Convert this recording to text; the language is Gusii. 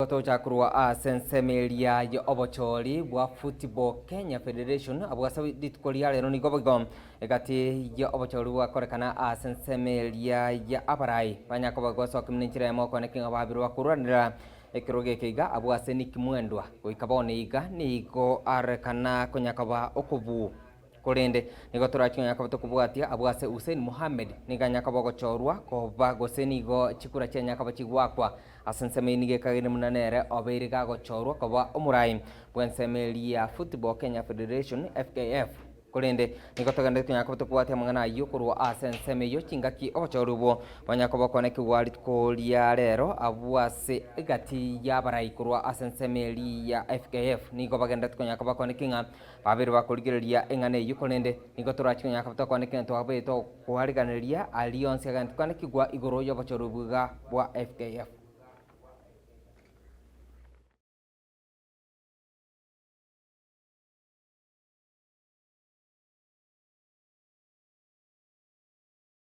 Gotocha korwa ase ensemo eria y'obochori bwa Football Kenya Federation abwo ase rituko ria rero nigo boigo egati y'obochori bwakorekana ase ensemo eria ya abarai banyakoba gosokia buna enchera eyemo okoneki ng'a babere bakorwanera ekerogo eke iga abwo ase Nick Mwendwa goika bono iga nigo arorekana konyakoba okobuu. Korende nigo torachie konya koba tokobwatia abwo ase Hussein Mohammed, nigo anya koba ogochorwa koba gose nigo chikura chianya koba chigwakwa ase ensemo eyio nigo ekagende buna nere obeire gagochorwa koba omorai bw'ensemo eria ya Football Kenya Federation, FKF. Korende nigo togenderete konya koba tokobwatia amang'ana ayio korwa ase ensemo eyio chingaki obochori obwo bwanya koba okonekigwa rituko ria rero abwo ase egati y'abarai korwa ase ensemo eria ya FKF nigo bagenderete konya koba okoneki ng'a Babere bakorigereria eng'ana eyio, korende nigo torache konya tokwane kegento abeete okoariganeria aria onsi agento kane kigwa igoro y'obochori bwa FKF.